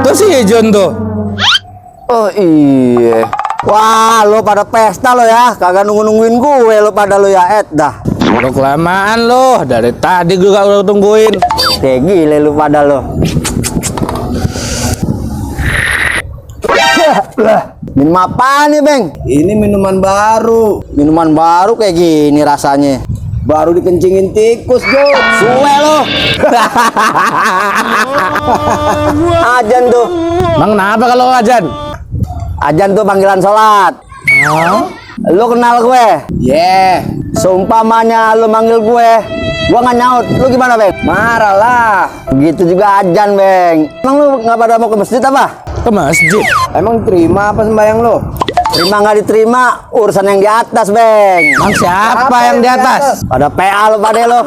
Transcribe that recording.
Tuh si John tuh. Oh iya. Wah, lo pada pesta lo ya, kagak nungguin gue lo pada lo ya, dah. Lo kelamaan lo, dari tadi gue gak udah tungguin. Kayak gile lo pada lo. Minum apa nih, Beng? Ini minuman baru. Minuman baru kayak gini rasanya. Baru dikencingin tikus, Jo. Suwe lo. Ajan tuh. Emang kenapa kalau ajan? Ajan tuh panggilan sholat. Lo kenal gue? Yeah. Seumpamanya lo manggil gue nggak nyaut. Lo gimana, Beng? Marah lah. Gitu juga ajan, Beng. Emang lo nggak pada mau ke masjid apa? Ke masjid. Emang terima apa sembahyang lo? Terima nggak diterima urusan yang di atas, Beng. Emang siapa yang di atas? Pada PA lo pada lo.